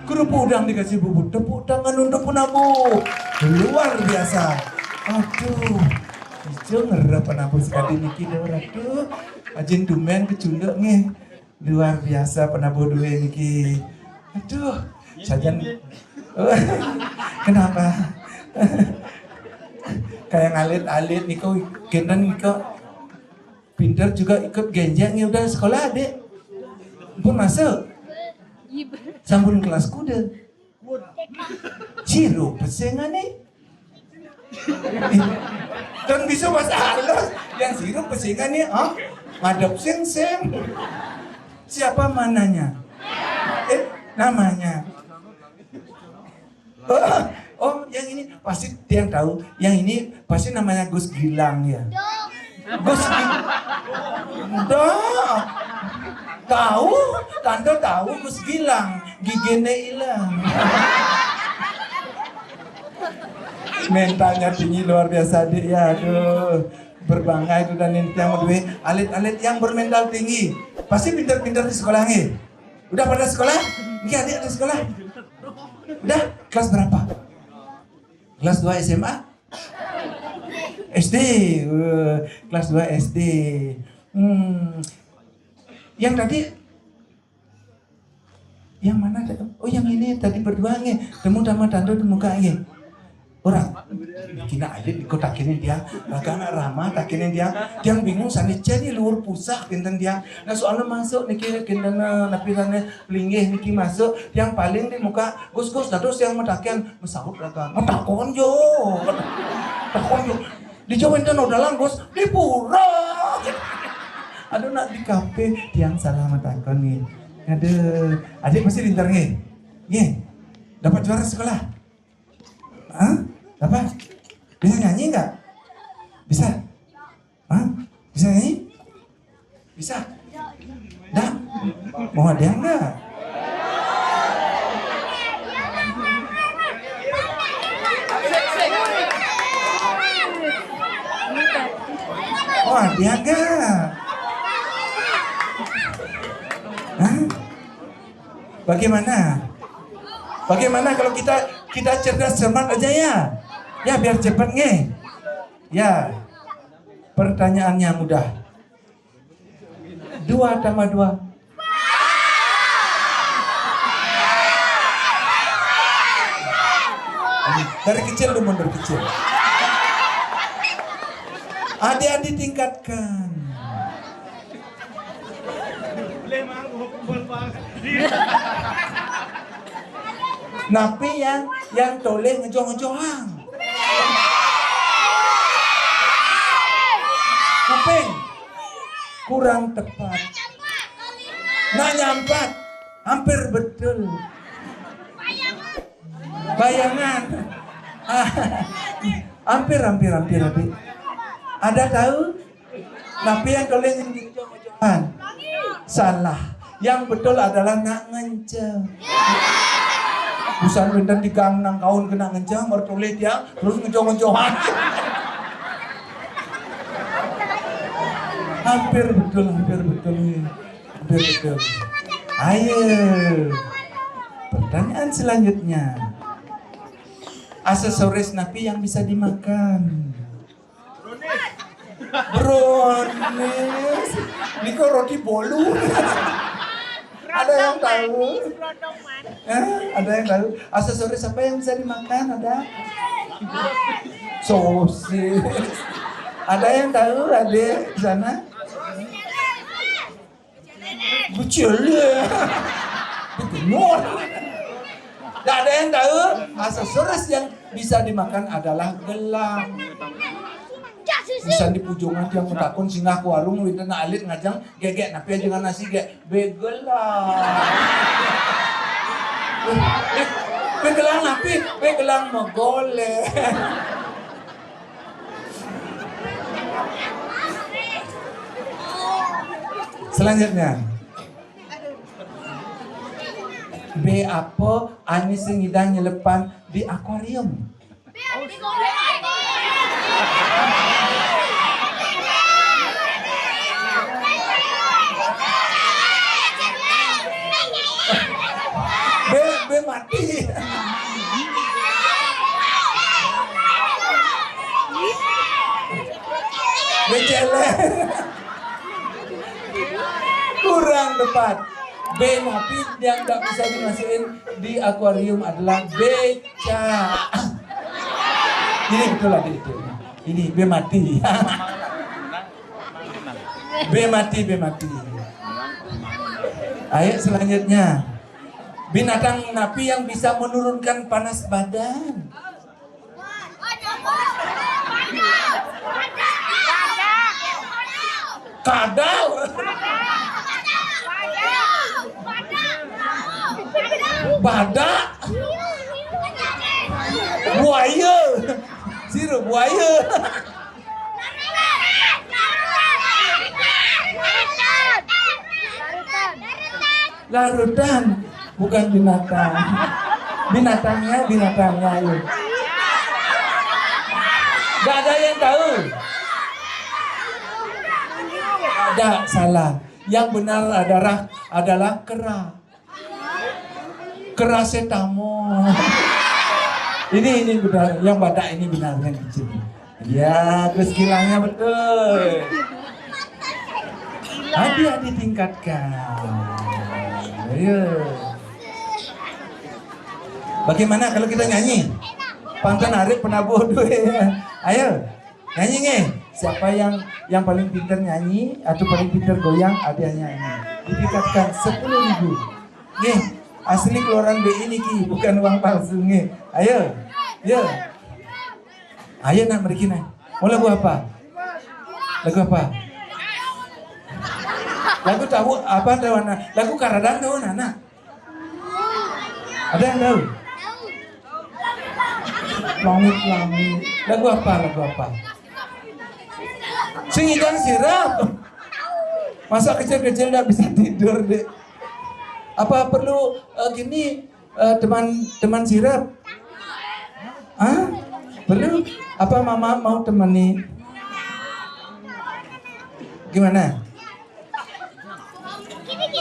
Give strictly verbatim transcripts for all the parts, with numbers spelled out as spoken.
Kerupuk udang dikasih bubur, tepuk tangan untuk penabuh. Luar biasa. Aduh, ijo ngerep penabuh sekali niki lho, aduh. Ajin tumben kecunduk nih. Luar biasa penabuh duwe niki. Aduh, sajan. Kenapa? Kayak ngalit-alit niku, genten niku. Pinter juga ikut genjeng ya udah sekolah, Adik. Pun masuk. Sampun kelas kuda. Sirup pesengane. Dan bisa bahasa halus. Yang sirup pesengane, ah? Ngadep sing sing. Siapa mananya? Eh, namanya. Oh, oh, yang ini pasti tiang tahu. Yang ini pasti namanya Gus Gilang ya. Gus Gilang. Dah. Tahu, tante tahu Gus Gilang. Gigine hilang. Mentalnya tinggi luar biasa, Dik, ya. Aduh. Berbangga itu dan ini tiang duwe alit-alit yang bermental tinggi. Pasti pintar-pintar di sekolah nggih. Udah pada sekolah? Nggih, Adik ada sekolah. Udah, kelas berapa? Kelas dua S M A? S D. Eh, kelas dua S D. Hmm. Yang tadi, yang mana? Oh, yang ini tadi berdua nggih. Temu sama tante di muka nggih. Orang kena aja di kotak ini dia, agak anak ramah tak ini dia, dia bingung sana jadi luar pusat kinten dia. Nah, soalnya masuk niki kinten, eh, napi sana linggih niki masuk, yang paling di muka gus-gus terus yang metaken mesahut rakan. Metakon yo. Takon yo. Di Jawa enten udah langgus, di pura. Aduh, nak di kafe tiang salah metakon nih. Aduh, Adik pasti pintar nih. Nih, dapat juara sekolah. Hah? Apa? Bisa nyanyi nggak? Bisa? Hah? Bisa nyanyi? Bisa? Dah? Mau hadiah nggak? Mau hadiah nggak? Hah? Bagaimana? Bagaimana kalau kita kita cerdas cermat aja ya? Ya biar cepet nge. Ya. Pertanyaannya mudah. Dua tambah dua. Dari kecil lu mundur kecil. Adik-adik tingkatkan. Napi yang yang toleh ngejoh-ngejohan? Kuping kurang tepat. Nak nyampat hampir betul. Bayangan. Hampir, hampir, hampir, hampir. Ada tahu? Napi yang toleh ngejoh-ngejohan? Salah. Yang betul adalah nak ngenceng. Busan pinten di gang nang kaun kena ngenceng, baru toleh dia terus ngejoh-ngejohan. Hampir betul, hampir betul. Hampir betul. Ayo. Pertanyaan selanjutnya. Aksesoris napi yang bisa dimakan? Brownies. Niko roti bolu. Ada yang tahu? Eh, ada yang tahu? Aksesoris apa yang bisa dimakan? Ada? Sosis. Ada yang tahu? Ada di sana? Bucil. Betul. Tidak ada yang tahu aksesoris yang Bisa dimakan adalah gelang. Misal di Pujungan tiang matakon singgah ka warung, wénten alit ngajang, "Gek, gek, napi ajengan nasi, Gek?" "Bé gelang." "Bé, bé, bé gelang napi?" "Bé gelang magoléng." Selanjutnya. Bé apa ané sing ngidang nyelep pan di akuarium? Bé, bé mati. Bé célék. Kurang tepat. Bé napi yang nggak bisa dimasukin di akuarium adalah bécak. Ini betul lah, itu. Ini bé mati. Bé mati, bé mati. Ayo selanjutnya. Binatang napi yang bisa menurunkan panas badan? Kadal. Badak. Buaya. Sira buaya. Larutan, bukan binatang. Binatangnya, binatangnya, ayo. Nggak ada yang tahu? Ada, salah. Yang benar adalah, adalah kera. Kerasetamol. Ini, ini benar. Yang badak ini benar, yang kecil. Ya, terus gilangnya betul. Hadiah ditingkatkan. Ayo. Bagaimana kalau kita nyanyi? Pantun arit penabuh duit. Ayo. Nyanyi nggih. Siapa yang, yang paling pinter nyanyi atau paling pinter goyang, hadiahnya ini. Ditingkatkan sepuluh ribu. Nggih. Asli keluaran B I niki, bukan uang palsu nggih. Ayo. Yo. Ayo nak, mriki nak. Mau lagu apa? Lagu apa? Lagu tahu apa, tahu anak? Lagu Karadang tahu anak? Ada yang tahu? Langit-langit. Lagu apa? Lagu apa? Sing ngidang sirep. Masa kecil-kecil nggak bisa tidur, Dek? Apa perlu, eh, gini, eh, teman, teman sirep? Hah? Perlu? Apa mama mau temani? Gimana?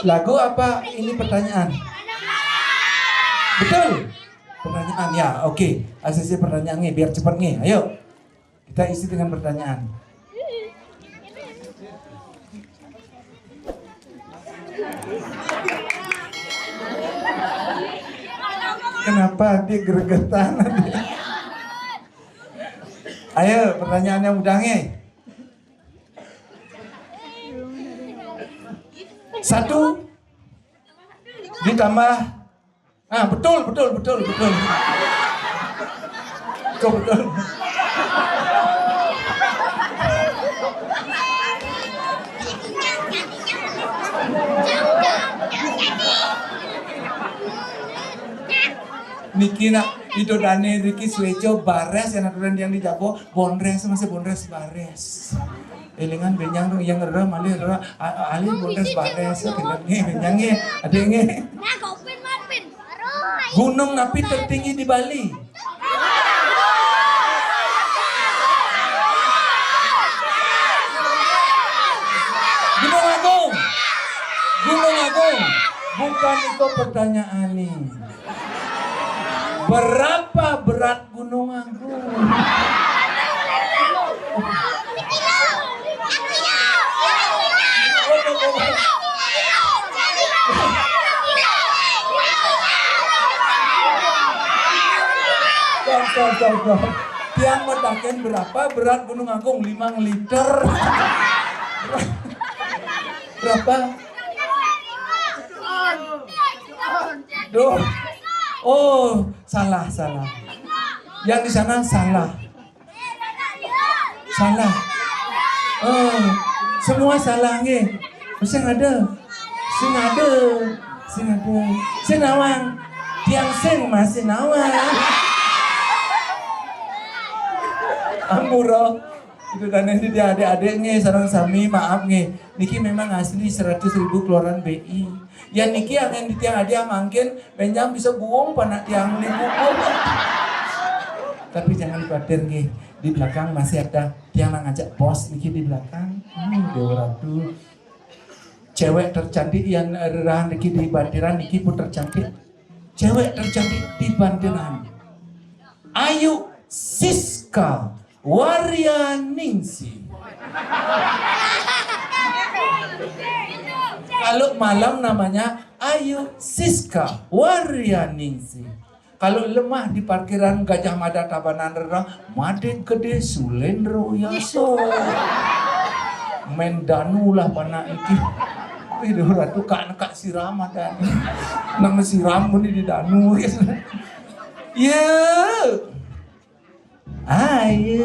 Lagu apa ini pertanyaan? Betul? Pertanyaan ya, oke. A C C pertanyaan nggih, biar cepat nggih. Ayo. Kita isi dengan pertanyaan. Kenapa dia gregetan? Ayo, pertanyaan yang mudah nggih. Satu ditambah, ah, betul, betul, betul, betul. Kok betul? Niki nak Ida dané niki Suéjo barés, yen aturan tiang di Jawa, bonrés, masih bonrés barés. Élingan bénjang dong, yang ngerem, alih ngerem, a-, a-, alih bonrés barés, kénten nggih, bénjang nggih, adé nggih. Gunung napi tertinggi di Bali? Gunung Agung. Gunung Agung. Bukan itu pertanyaan nih. Berapa berat Gunung Agung? Stop, stop, stop, stop. Tiang mataken berapa berat Gunung Agung? Limang liter. Berapa? Duh. Oh, salah, salah. Yang di sana salah. Salah. Oh, semua salah nggih. Sing ada. Sing ada. Sing ada. Sing nawang. Tiang sing masih nawang. Ampura. Itu dan ini dia adik-adik nggih, sareng sami maaf nggih. Niki memang asli seratus ribu keluaran B I. Ya niki angin di tiang hadiah mangkin, benjang bisa buung panak tiang di buku. Tapi jangan khawatir nggih, di belakang masih ada tiang nang ngajak bos niki di belakang. Hmm, Dewa Ratu. Cewek tercantik yang rerahan niki di bantiran niki pun tercantik. Cewek tercantik di bantiran. Ayu Siska Warianingsi. Kalau malam namanya Ayu Siska Warianingsi. Kalau lemah di parkiran Gajah Mada Tabanan Rerah, Made Gede Sulendro Yaso. Main danu lah panak iki. Wih, Dewa Ratu kak nekak siram ada. Nang siram pun di danu. Ya. Ayo.